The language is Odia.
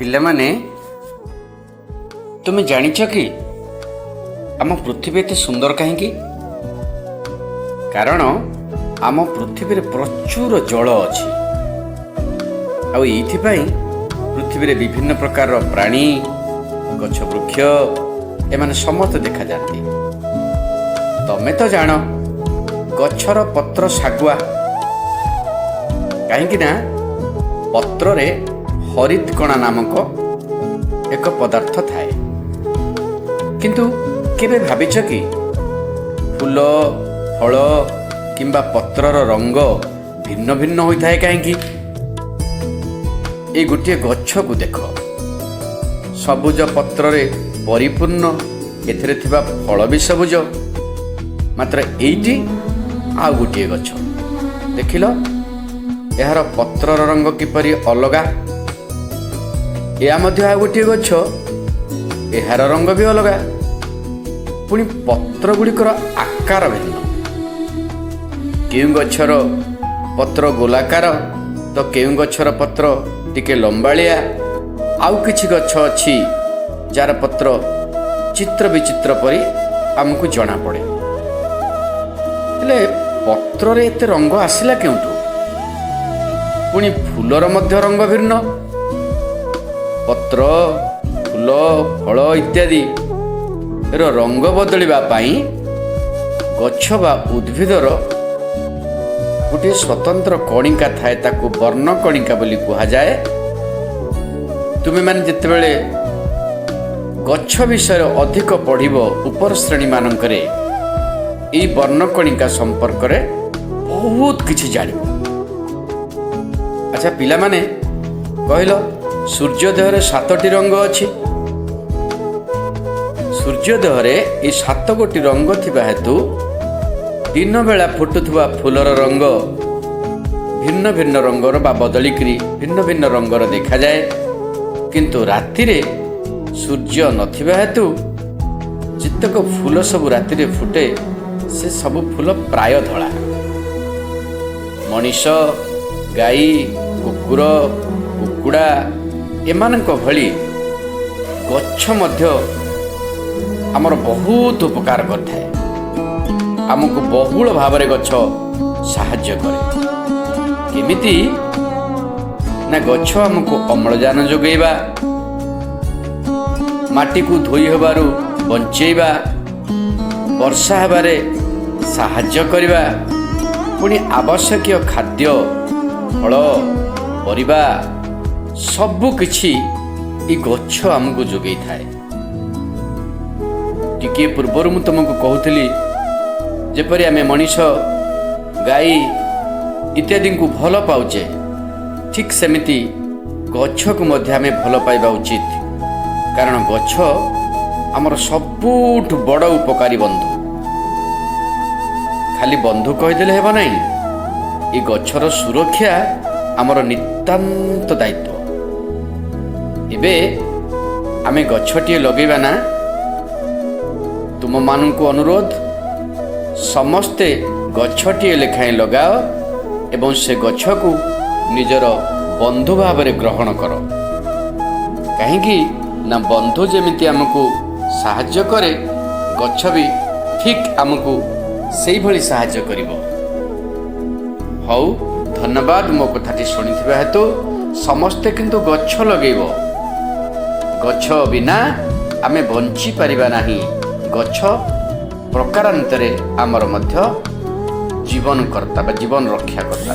ପିଲାମାନେ, ତୁମେ ଜାଣିଛ କି ଆମ ପୃଥିବୀ ଏତେ ସୁନ୍ଦର କାହିଁକି? କାରଣ ଆମ ପୃଥିବୀରେ ପ୍ରଚୁର ଜଳ ଅଛି। ଆଉ ଏଇଥିପାଇଁ ପୃଥିବୀରେ ବିଭିନ୍ନ ପ୍ରକାରର ପ୍ରାଣୀ, ଗଛ, ବୃକ୍ଷ ଏମାନେ ସମସ୍ତେ ଦେଖାଯାଆନ୍ତି। ତମେ ତ ଜାଣ, ଗଛର ପତ୍ର ଶାଗୁଆ। କାହିଁକି ନା ପତ୍ରରେ ହରିତକଣା ନାମକ ଏକ ପଦାର୍ଥ ଥାଏ। କିନ୍ତୁ କେବେ ଭାବିଛ କି, ଫୁଲ, ଫଳ କିମ୍ବା ପତ୍ରର ରଙ୍ଗ ଭିନ୍ନ ଭିନ୍ନ ହୋଇଥାଏ କାହିଁକି? ଏଇ ଗୋଟିଏ ଗଛକୁ ଦେଖ। ସବୁଜ ପତ୍ରରେ ପରିପୂର୍ଣ୍ଣ, ଏଥିରେ ଥିବା ଫଳ ବି ସବୁଜ। ମାତ୍ର ଏଇଟି ଆଉ ଗୋଟିଏ ଗଛ ଦେଖିଲ, ଏହାର ପତ୍ରର ରଙ୍ଗ କିପରି ଅଲଗା। ଏହା ମଧ୍ୟ ଆଉ ଗୋଟିଏ ଗଛ, ଏହାର ରଙ୍ଗ ବି ଅଲଗା। ପୁଣି ପତ୍ର ଗୁଡ଼ିକର ଆକାର ଭିନ୍ନ। କେଉଁ ଗଛର ପତ୍ର ଗୋଲାକାର ତ କେଉଁ ଗଛର ପତ୍ର ଟିକେ ଲମ୍ବାଳିଆ। ଆଉ କିଛି ଗଛ ଅଛି ଯାହାର ପତ୍ର ଚିତ୍ର ବିଚିତ୍ର ପରି ଆମକୁ ଜଣାପଡ଼େ। ହେଲେ ପତ୍ରରେ ଏତେ ରଙ୍ଗ ଆସିଲା କେଉଁଠୁ? ପୁଣି ଫୁଲର ମଧ୍ୟ ରଙ୍ଗ ଭିନ୍ନ। ପତ୍ର, ଫୁଲ, ଫଳ ଇତ୍ୟାଦି ର ରଙ୍ଗ ବଦଳିବା ପାଇଁ ଗଛ ବା ଉଦ୍ଭିଦର ଗୋଟିଏ ସ୍ୱତନ୍ତ୍ର କଣିକା ଥାଏ। ତାକୁ ବର୍ଣ୍ଣ କଣିକା ବୋଲି କୁହାଯାଏ। ତୁମେମାନେ ଯେତେବେଳେ ଗଛ ବିଷୟରେ ଅଧିକ ପଢ଼ିବ ଉପର ଶ୍ରେଣୀମାନଙ୍କରେ, ଏଇ ବର୍ଣ୍ଣକଣିକା ସମ୍ପର୍କରେ ବହୁତ କିଛି ଜାଣିବ। ଆଚ୍ଛା ପିଲାମାନେ, କହିଲ, ସୂର୍ଯ୍ୟ ଦେହରେ ସାତଟି ରଙ୍ଗ ଅଛି। ସୂର୍ଯ୍ୟ ଦେହରେ ଏଇ ସାତ ଗୋଟି ରଙ୍ଗ ଥିବା ହେତୁ ଦିନବେଳା ଫୁଟୁଥିବା ଫୁଲର ରଙ୍ଗ ଭିନ୍ନ ଭିନ୍ନ ରଙ୍ଗର ବା ବଦଳିକିରି ଭିନ୍ନ ଭିନ୍ନ ରଙ୍ଗର ଦେଖାଯାଏ। କିନ୍ତୁ ରାତିରେ ସୂର୍ଯ୍ୟ ନଥିବା ହେତୁ ଯେତେକ ଫୁଲ ସବୁ ରାତିରେ ଫୁଟେ, ସେ ସବୁ ଫୁଲ ପ୍ରାୟ ଧଳା। ମଣିଷ, ଗାଈ, କୁକୁର, କୁକୁଡ଼ା ଏମାନଙ୍କ ଭଳି ଗଛ ମଧ୍ୟ ଆମର ବହୁତ ଉପକାର କରିଥାଏ। ଆମକୁ ବହୁଳ ଭାବରେ ଗଛ ସାହାଯ୍ୟ କରେ। କେମିତି ନା ଗଛ ଆମକୁ ଅମ୍ଳଜାନ ଯୋଗାଇବା, ମାଟିକୁ ଧୋଇ ହେବାରୁ ବଞ୍ଚେଇବା, ବର୍ଷା ହେବାରେ ସାହାଯ୍ୟ କରିବା, ପୁଣି ଆବଶ୍ୟକୀୟ ଖାଦ୍ୟ, ଫଳ, ପରିବା ସବୁ କିଛି ଏ ଗଛ ଆମକୁ ଯୋଗାଇଥାଏ। ଟିକିଏ ପୂର୍ବରୁ ମୁଁ ତୁମକୁ କହୁଥିଲି, ଯେପରି ଆମେ ମଣିଷ, ଗାଈ ଇତ୍ୟାଦିଙ୍କୁ ଭଲ ପାଉଛେ, ଠିକ୍ ସେମିତି ଗଛକୁ ମଧ୍ୟ ଆମେ ଭଲ ପାଇବା ଉଚିତ। କାରଣ ଗଛ ଆମର ସବୁଠୁ ବଡ଼ ଉପକାରୀ ବନ୍ଧୁ। ଖାଲି ବନ୍ଧୁ କହିଦେଲେ ହେବ ନାହିଁ, ଏ ଗଛର ସୁରକ୍ଷା ଆମର ନିତାନ୍ତ ଦାୟିତ୍ୱ। ଏବେ ଆମେ ଗଛଟିଏ ଲଗେଇବା ନା? ତୁମମାନଙ୍କୁ ଅନୁରୋଧ, ସମସ୍ତେ ଗଛଟିଏ ଲେଖାଏଁ ଲଗାଅ ଏବଂ ସେ ଗଛକୁ ନିଜର ବନ୍ଧୁ ଭାବରେ ଗ୍ରହଣ କର। କାହିଁକି ନା ବନ୍ଧୁ ଯେମିତି ଆମକୁ ସାହାଯ୍ୟ କରେ, ଗଛ ବି ଠିକ୍ ଆମକୁ ସେଇଭଳି ସାହାଯ୍ୟ କରିବ। ହଉ, ଧନ୍ୟବାଦ ମୋ କଥାଟି ଶୁଣିଥିବା ହେତୁ। ସମସ୍ତେ କିନ୍ତୁ ଗଛ ଲଗେଇବ। ଗଛ ବିନା ଆମେ ବଞ୍ଚିପାରିବା ନାହିଁ। ଗଛ ପ୍ରକାରାନ୍ତରେ ଆମର ମଧ୍ୟ ଜୀବନକର୍ତ୍ତା ବା ଜୀବନ ରକ୍ଷାକର୍ତ୍ତା।